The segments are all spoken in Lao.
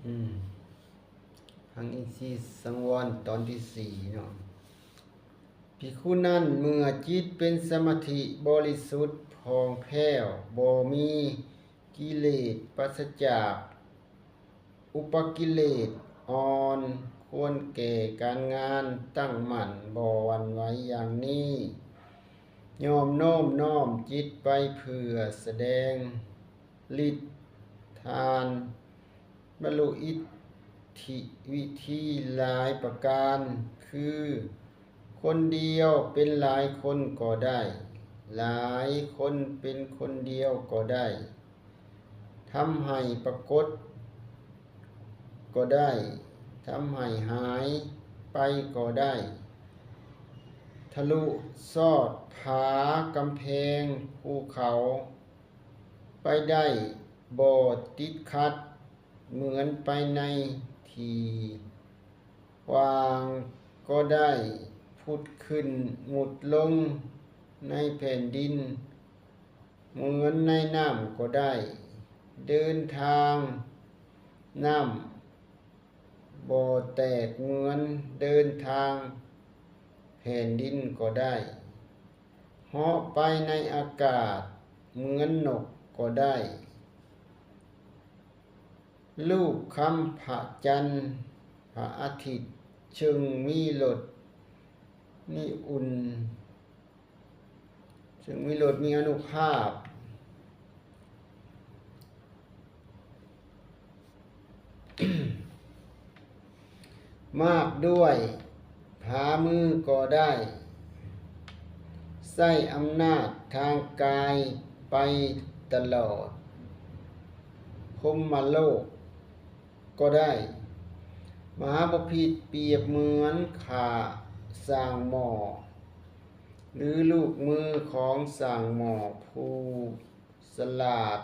ອືມ ພັງອິນຊີສັງວອນ ຕອນທີສີ່ເນາະ. ພິກຂຸນັ້ນ ເມື່ອຈິດເປັນສະມາທິບໍລິສຸດຜ່ອງແຜ້ວ, ບໍ່ມີກິເລດ, ປາສະຈາກອຸປະກິເລດ, ອ່ອນຄວນແກ່ການງານ, ຕັ້ງໝັ້ນ, ບໍ່ຫວັ່ນໄຫວຢ່າງນີ້, ຍອມໂນ້ມນ້ອມຈິດໄປເພື່ອສະແດງ ລິດ ທ່ານບັນລຸອິດທິວິທີຫຼາຍປະການ ຄື ຄົນດຽວເປັນຫຼາຍຄົນກໍໄດ້, ຫຼາຍຄົນເປັນຄົນດຽວກໍໄດ້, ທຳໃຫ້ປາກົດກໍໄດ້, ທຳໃຫ້ຫາຍໄປກໍໄດ້, ທະລຸຊອດຜາກຳແພງພູເຂົາ ໄປໄດ້ບໍ່ຕິດຂັດ, ເໝືອນໄປໃນທີ່ຫວ່າງກໍໄດ້, ຜຸດຂຶ້ນໝຸດລົງໃນແຜ່ນດິນ, ເໝືອນໃນນ້ຳກໍໄດ້, ເດີນທາງນ້ຳບໍ່ແຕກ, ເໝືອນເດີນທາງແຜ່ນດິນກໍໄດ້. ເຫາະໄປໃນອາກາດເໝືອນນົກກໍໄດ້. ລູບຄຳພະຈັນພະອາທິດ ເຊິ່ງມີລົດມີອຸ່ນ ເຊິ່ງມີລົດມີອານຸພາບ ມາກດ້ວຍ ພາມືກໍໄດ້, ໃຊ້ອຳນາດທາງກາຍໄປຕະຫຼອດພົມມະໂລກກໍໄດ້. ມະຫາບໍພິດປຽບເໝືອນຂ້າຊ່າງໝໍ້ ຫຼື ລູກມືຂອງຊ່າງໝໍ້ຜູ້ສະຫຼາດ.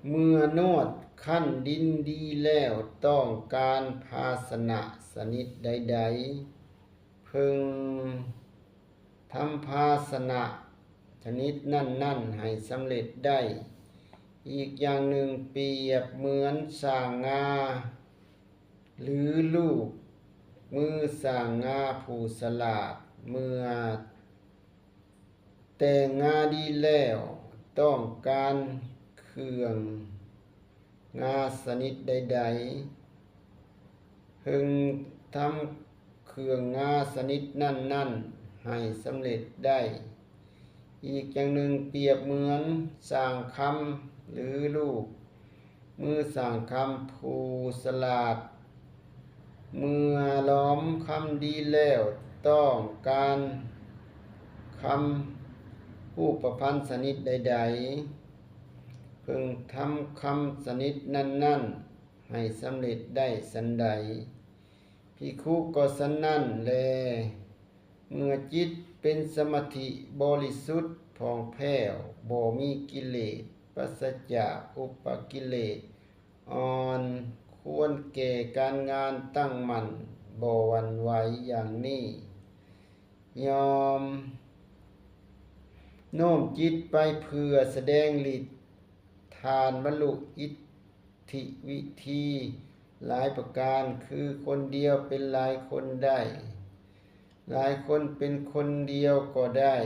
ເມື່ອນວດຄັນດິນດີແລ້ວ ຕ້ອງການພາຊະນະຊະນິດໃດໆ ເພິ່ງທຳພາຊະນະຊະນິດນັ້ນໆ ໃຫ້ສຳເລັດໄດ້. ອີກຢ່າງໜຶ່ງ ປຽບເໝືອນຊ່າງງາ ຫຼື ລູກມືຊ່າງງາຜູ້ສະຫຼາດ ເມື່ອ ແຕ່ງງາດີແລ້ວ ຕ້ອງການເຄື່ອງງາຊະນິດໃດໆ ເພິ່ງທຳເຄື່ອງງາຊະນິດນັ້ນໆ ໃຫ້ສຳເລັດໄດ້. ອີກຢ່າງໜຶ່ງ ປຽບເໝືອນຊ່າງຄຳ ຫຼື ລູກ ມືຊ່າງຄຳຜູ້ສະຫຼາດ ເມື່ອຫຼອມຄຳດີແລ້ວ ຕ້ອງການຄຳຮູບປະພັນຊະນິດໃດໆ ເພິ່ງທຳຄຳຊະນິດນັ້ນໆ ໃຫ້ສຳເລັດໄດ້ສັນໃດ. ພິກຂຸກໍສັນນັ້ນແລ. ເມື່ອຈິດເປັນສະມາທິບໍລິສຸດຜ່ອງແພ້ວ, ບໍ່ມີກິເລດ, ປາສະຈາກອຸປະກິເລດ, ອ່ອນຄວນແກ່ການງານ, ຕັ້ງໝັ້ນ, ບໍ່ຫວັ່ນໄຫວ, ຢ່າງນີ້ ຍອມໂນ້ມຈິດໄປເພື່ອສະແດງລິດ, ທ່ານບັນລຸອິດ ທິວິທີຫຼາຍປະການ ຄືຄົນດຽວເປັນຫຼາຍຄົນໄດ້, ຫຼາຍຄົນເປັນຄົນດຽວກໍໄດ້,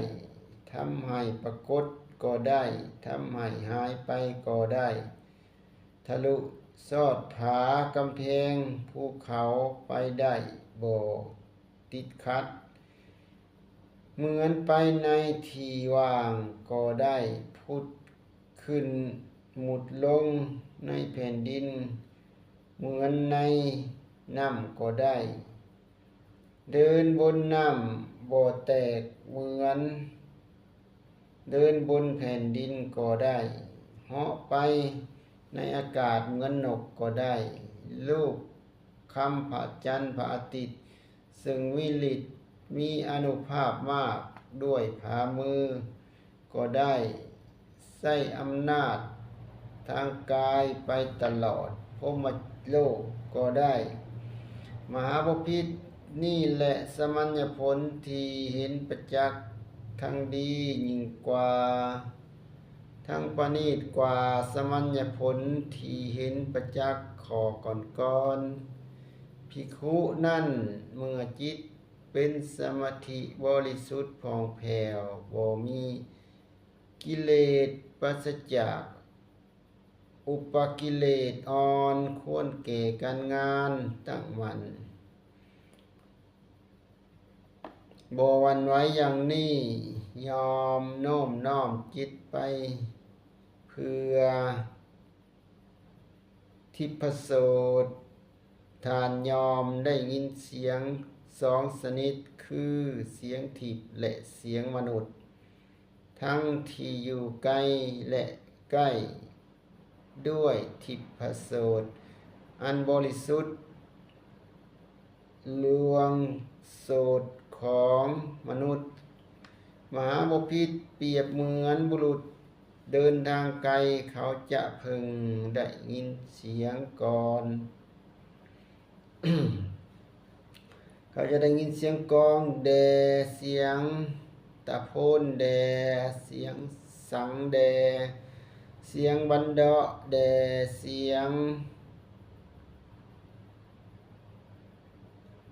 ທຳໃຫ້ປາກົດກໍໄດ້, ທຳໃຫ້ຫາຍໄປກໍໄດ້, ທະລຸຊອດຜາກຳແພງພູເຂົາໄປໄດ້ບໍ່ຕິດຂັດ. ເໝືອນໄປໃນທີ່ຫວ່າງກໍໄດ້, ຜຸດຂຶ້ນໝຸດລົງໃນແຜ່ນດິນ, ເໝືອນໃນນ້ຳກໍໄດ້, ເດີນບົນນ້ຳບໍ່ແຕກ, ເໝືອນເດີນບົນແຜ່ນດິນກໍໄດ້, ເຫາະໄປໃນອາກາດເໝືອນນົກກໍໄດ້, ລູບຄຳພະຈັນພະອາທິດ ເຊິ່ງມີລິດມີອານຸພາບມາກດ້ວຍພາມືກໍໄດ້, ໃຊ້ອຳນາດທາງກາຍໄປຕະຫຼອດພົມມະໂລກກໍໄດ້. ມະຫາບໍພິດນີ້ແຫຼະສະມັນຍະຜົນທີ່ເຫັນປະຈັກທັງດີຍິ່ງກວ່າ ທັງປະນີດກວ່າສະມັນຍະຜົນທີ່ເຫັນປະຈັກຂໍ້ກ່ອນໆ. ພິກຂຸນັ້ນເມື່ອຈິດເປັນສະມາທິບໍລິສຸດຜ່ອງແຜ້ວ, ບໍ່ມີກິເລດ, ປາສະຈາກອຸປະກິເລດ, ອ່ອນຄວນແກ່ການງານ, ຕັ້ງໝັ້ນ ບໍ່ຫວັ່ນໄຫວຢ່າງນີ້, ຍອມໂນ້ມນ້ອມຈິດໄປເພື່ອທິບພະໂສດ. ທ່ານຍ່ອມໄດ້ຍິນສຽງສອງຊະນິດ ຄື ສຽງທິບ ແລະ ສຽງມະນຸດ, ທັງທີ່ຢູ່ໄກ ແລະ ໃກ້, ດ້ວຍທິບພະໂສດອັນບໍລິສຸດ, ລວງໂສດຂອງມະນຸດ. ມະຫາບໍພິດ ປຽບເໝືອນບຸລຸດເດີນທາງໄກ, ເຂົາຈະເພິ່ງໄດ້ຍິນສຽງກ່ອນ. ເຂົາຈະໄດ້ຍິນສຽງກອງແດ່, ສຽງຕະໂພນແດ່, ສຽງສັງແດ່, ສຽງບັນເດາະແດ່, ສຽງ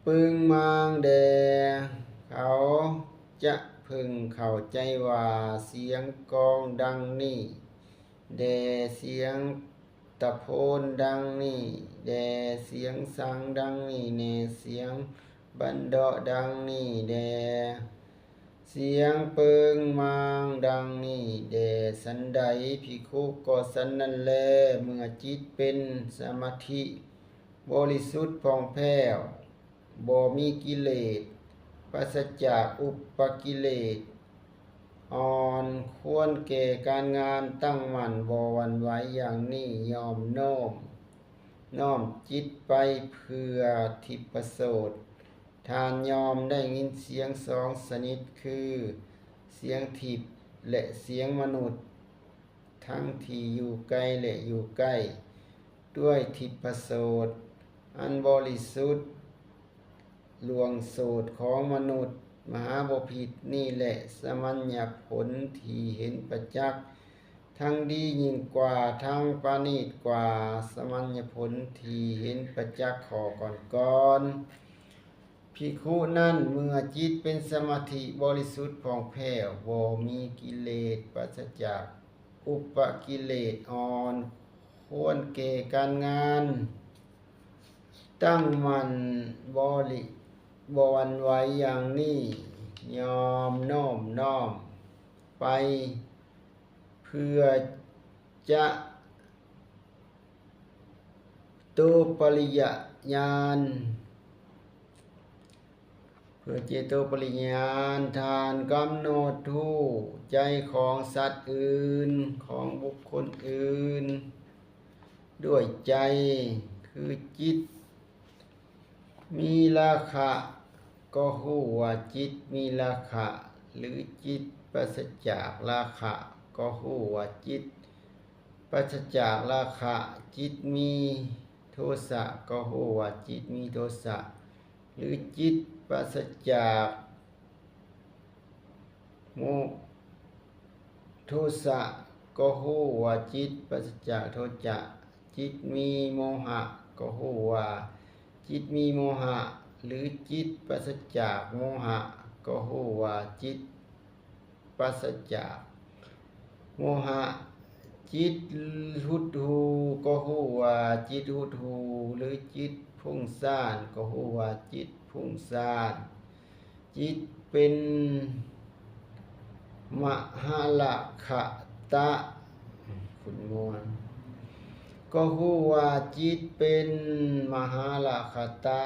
ປຶ້ງມາງແດ່. ເຂົາຈະເພິ່ງເຂົ້າໃຈວ່າສຽງກອງດັ່ງນີ້ແດ່, ສຽງ ຕະໂພນດັ່ງນີ້ແດ່, ສຽງສັງດັ່ງນີ້ແດ່, ສຽງບັນເດາະດັ່ງນີ້ແດ່, ສຽງເປິງມາງດັ່ງນີ້ແດ່. ສັນໃດ ພິກຂຸກໍສັນນັ້ນແລ. ເມື່ອຈິດເປັນສະມາທິບໍລິສຸດຜ່ອງແຜ້ວ, ບໍ່ມີກິເລດ, ປາສະຈາກອຸປະກິເລດ, ອ່ອນຄວນແກ່ການງານ, ຕັ້ງໝັ້ນບໍ່ຫວັ່ນໄຫວ, ຢ່າງນີ້ຍ່ອມໂນ້ມນ້ອມຈິດໄປເພື່ອທິບພະໂສດ. ທ່ານຍ່ອມໄດ້ຍິນສຽງສອງຊະນິດ ຄື ສຽງທິບ ແລະ ສຽງມະນຸດ. ທັງທີ່ຢູ່ໄກ ແລະ ຢູ່ໃກ້, ດ້ວຍທິບພະໂສດອັນບໍລິສຸດ, ລວງໂສດຂອງມະນຸດ. ມະຫາບໍພິດ, ນີ້ແຫຼະສະມັນຍະຜົນທີ່ເຫັນປະຈັກ, ທັງດີຍິ່ງກວ່າ, ທັງປະນີດກວ່າສະມັນຍະຜົນທີ່ເຫັນປະຈັກຂໍ້ກ່ອນໆ. ພິກຂຸນັ້ນ ເມື່ອຈິດເປັນສະມາທິບໍລິສຸດຜ່ອງແຜ້ວ, ບໍ່ມີກິເລດ, ປາສະຈາກອຸປະກິເລດ, ອ່ອນຄວນແກ່ການງານ, ຕັ້ງໝັ້ນບໍລິ ບໍ່ຫວັ່ນໄຫວ, ຢ່າງນີ້ຍ່ອມໂນ້ມນ້ອມໄປເພື່ອຈະ ໂຕປະລິຍະຍານ, ເພື່ອເຈໂຕປະລິຍະຍານ. ທ່ານກຳນົດຮູ້ໃຈຂອງສັດອື່ນ, ຂອງບຸກຄົນອື່ນ ດ້ວຍໃຈ ຄືຈິດ ມີລາຄະກໍຮູ້ວ່າຈິດມີລາຄະ ຫຼື ຈິດປາສະຈາກລາຄະກໍຮູ້ວ່າຈິດປາສະຈາກລາຄະ, ຈິດມີໂທສະກໍຮູ້ວ່າຈິດມີໂທສະ ຫຼື ຈິດປາສະຈາກ ໂມ ໂທສະກໍຮູ້ວ່າຈິດປາສະຈາກໂທຈະ, ຈິດມີໂມຫະກໍຮູ້ວ່າຈິດມີໂມຫະ ຫຼື ຈິດປາສະຈາກໂມຫະກໍຮູ້ວ່າຈິດປາສະຈາກໂມຫະ, ຈິດຫົດຫູກໍຮູ້ວ່າຈິດຫົດຫູ ຫຼື ຈິດ ຟຸ້ງຊານກໍຮູ້ວ່າຈິດຟຸ້ງຊານ, ຈິດເປັນມະຫາລາຄະຕະ ຂຸນມວນ ກໍຮູ້ວ່າຈິດເປັນມະຫາລາຄະຕະ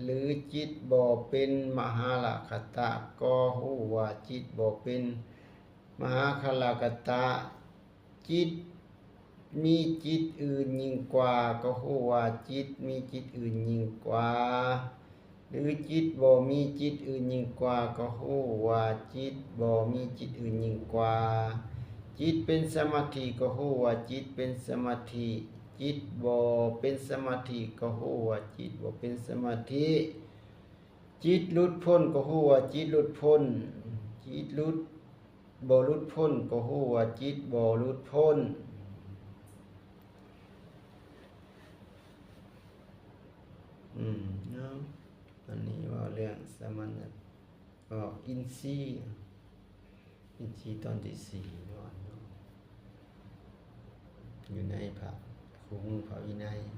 ຫຼື ຈິດບໍ່ເປັນມະຫາລາຄະຕະ ກໍຮູ້ວ່າຈິດບໍ່ເປັນມະຫາລາຄະຕະ. ຈິດມີຈິດອື່ນຍິ່ງກວ່າ ກໍຮູ້ວ່າຈິດມີຈິດອື່ນຍິ່ງກວ່າ ຫຼື ຈິດບໍ່ມີຈິດອື່ນຍິ່ງກວ່າ ກໍຮູ້ວ່າຈິດບໍ່ມີຈິດອື່ນຍິ່ງກວ່າ. ຈິດເປັນສະມາທິ ກໍຮູ້ວ່າຈິດເປັນສະມາທິ, ຈິດບໍ່ເປັນສະມາທິ ກໍຮູ້ວ່າຈິດບໍ່ເປັນສະມາທິ. ຈິດຫຼຸດພົ້ນ ກໍຮູ້ວ່າຈິດຫຼຸດພົ້ນ, ຈິດຫຼຸດ ບໍ່ຫຼຸດພົ້ນ ກໍຮູ້ວ່າຈິດບໍ່ຫຼຸດພົ້ນ. ອືມ ເນາະ ອັນນີ້ເວົ້າເລື່ອງສາມັນນະ ອອກອິນຊີ ອິນຊີຕອນທີສີ່ເນາະ ຢູ່ໃນພະ ຄູ່ມືພະວິໄນ.